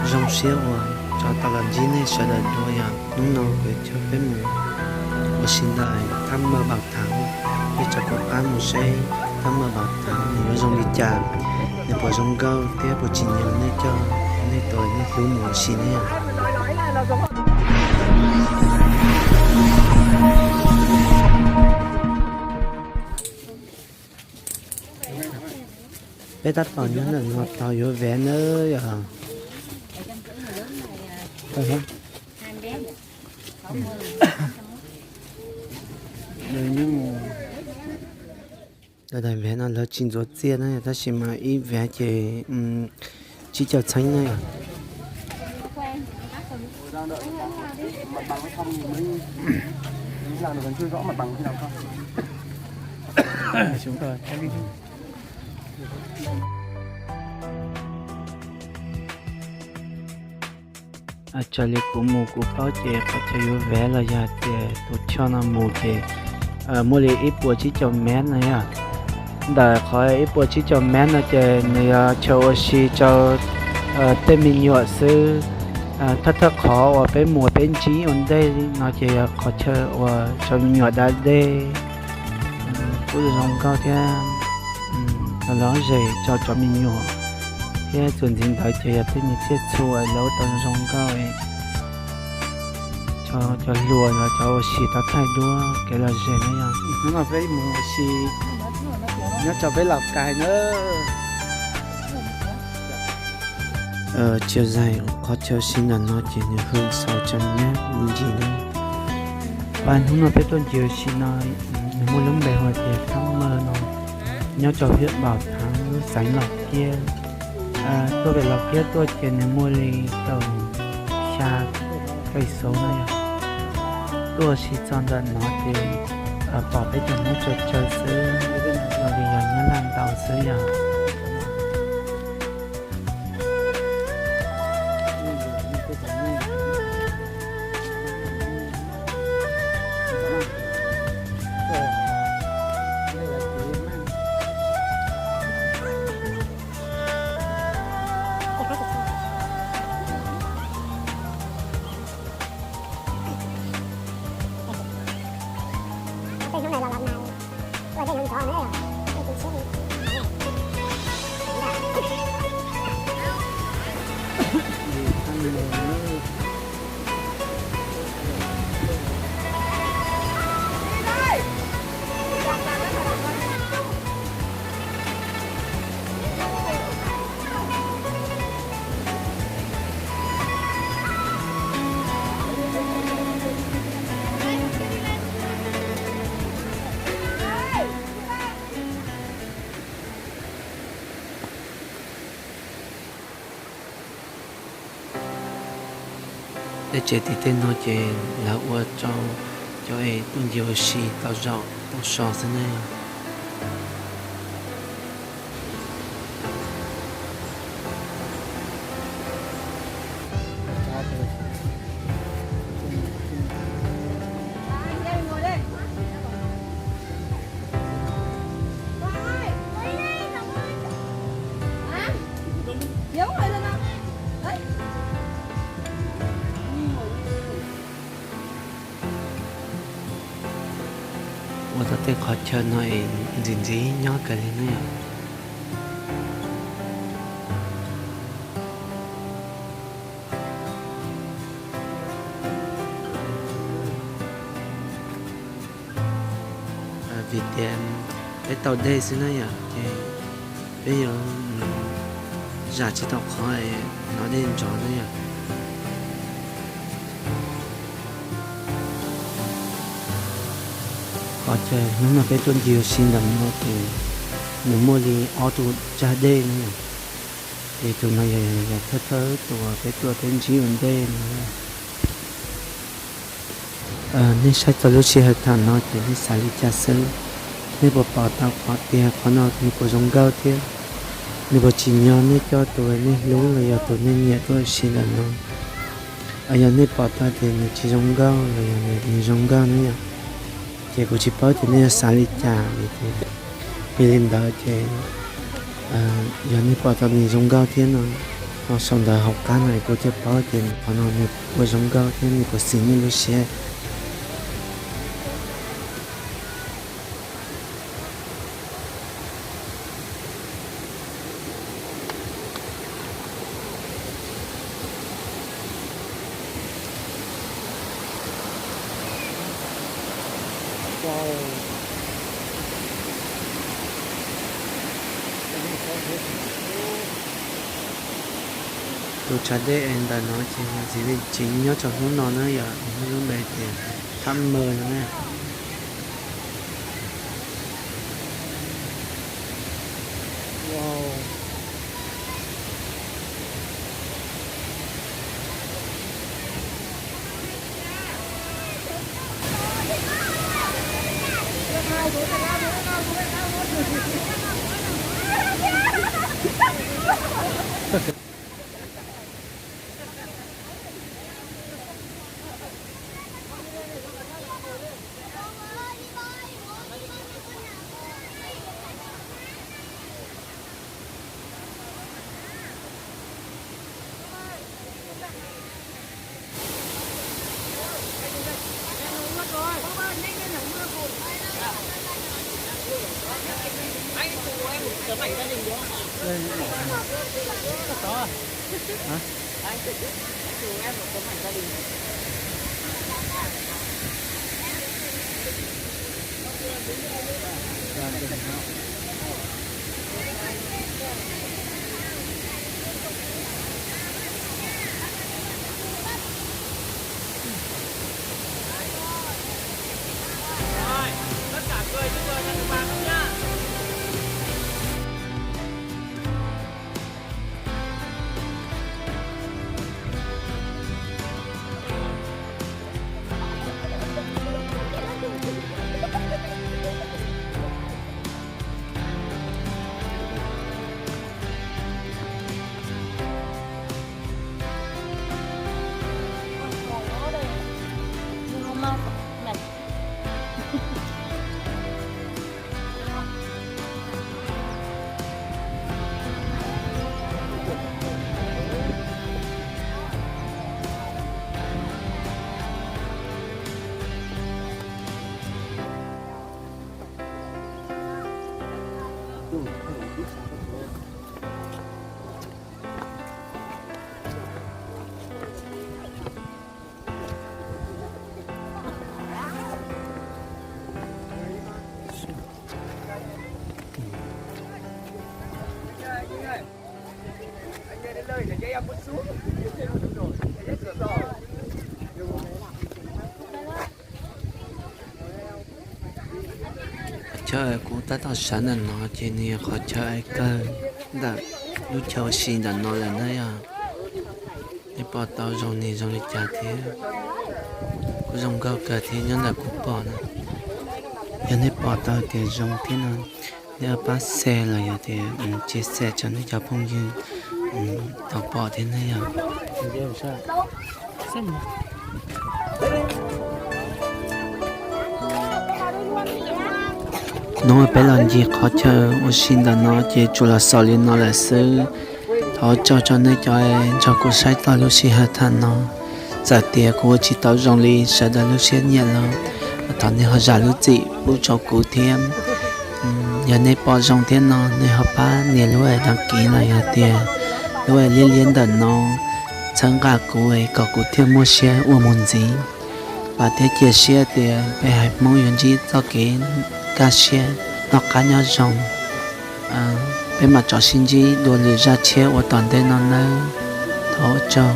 Zoo siab uas tau los ntsib nej sawv daws dua yom. Hnub no kuv coj peb mus ua si ntawm thab npaj npam thav, peb rov kuv qab mus saib thab npaj npam thav nws yuav zoo li cas, nws puas zoo nkauj thiab puas tsim nyog nej coj nej tus nej hlub mus ua si ne yom. Peb tab tom nyob ntawm no tos yuav vev nawb yom. Daim vev no lawv tsis ntxuav txiaj na, tab sis mas ib vev ces tsib caug txheeb na yom. Raws li kuv mus kuv paub ces qhov chaw yuav vev los yog tias tus choj no mus ces muaj li ib puas tsib caug mev no yom. Ntawm qhov ib puas tsib caug mev no ces nws yog chaw ua si rau tej me nyuam xwb. Thawj thawj qhov uas peb mus peb ntsib ua ntej no ces yog qhov chaw uas rau me nyuam da dej, kuj zoo nkauj thiab los lom zem rau cov me nyuam, thiab txuas ntxiv ntawd ces yog tej me tsiaj txhu lawv ua tau zoo nkauj, cov hluas los cov ua si tau thaij duab kev lom zem na yom. Hnub no peb mus ua si nyob rau peb Laus Kais na. Chiều dài qhov chaw ua si ntawm no ces nws hwj xaus tseem nyab me ntsis na. Hnub no peb tuaj ncig ua si no, nws muaj lub npe hu tias Thab Maj no, nyob rau hiab Npaum Thaav lub xeev Los Kiab. Tuaj pem Los Kiab tuaj ces nws muaj li kaum xya cây số no yom. Tuaj ua si txog ntawm no ces pom peb cov Hmoob tsawg tsawg xwb, los li yog Nyab Laj ntau xwb yom. Tej tsev tim tej no ces lawv ua rau cov es tuaj ncig ua si tau zaum tau so xwb ne. Ua tau tej qhov chaw no es ntxim ntxim nyob kawg li na yom. Vim tias peb tau dej xwb na yom, ces peb yuav zam tsis tau qhov hnov dej nrov na yom. Qhov chaw hnub no peb tuaj ncig ua si ntawm no ces nws muaj li ob tug tsag dej na yom. Ces tus no yog thawj thawj tus peb tuaj peb ntsib ua ntej no. Nej saib txog lub sij hawm thaum no ces nej xav li cas xwb? Nej puas pom tau qhov tias qhov no nws puas zoo nkauj thiab nws puas tsim nyog nej coj tus nej hlub los yog tus nej nyiam tuaj ua si ntawm no? Yog nej pom tau tias nws tsis zoo nkauj los yog nws zoo nkauj na yom, ces kuv tsis paub tias nej yuav xav li cas. Vim li ntawd ces yog nej pom tau nws zoo nkauj thiab no, Nyob saum ntawd hauv qab no kuv thiaj paub tias qhov no nws ua zoo nkauj thiab nws puas xis nyiam lub siab. Tus tshav dej es ntawm no ces ntxiv li tsis nyob rau hnub no na yom, lub npe tias Thab Mw no na. Qhov chaw kuv tab tom sawv ntawm no ces nws yog qhov chaw ais kawg ntawm lub chaw ua si ntawm no lawm na yom. Nej pom tau zoo nws zoo li cas thiab, kuj zoo nkauj kawg thiab nyob ntawm kuv pom na. Yog nej pom tau tias zoo thiab no, nej pab share los yog tias chia sẻ rau nej cov phooj ywg tau pom thiab na yom. Hnub peb los ncig qhov chaw ua si ntawm no ces tsuas los xaus li no lawm xwb. Thov ua tsaug rau nej cov nrog kuv saib txog lub sij hawm tham no. Txawm tias kuv ua tsis tau zoo li sawv daws lub siab nyiam los thov nej ho zam lub txim pub rau kuv thiab. Yog nej pom zoo thiab no nej ho pab nias lub đăng ký los yog tias lub liab liab ntawm no txhawb nqa kuv kom kuv thiaj muaj siab ua mus ntxiv. Vam thiab cia siab tias peb haiv Hmoob yuav ntsib txoj kev kaj siab noj qab nyob zoo. Peb mam rov sib ntsib dua lwm zaj tshiab ua tom ntej no nawb. Thov ua tsaug.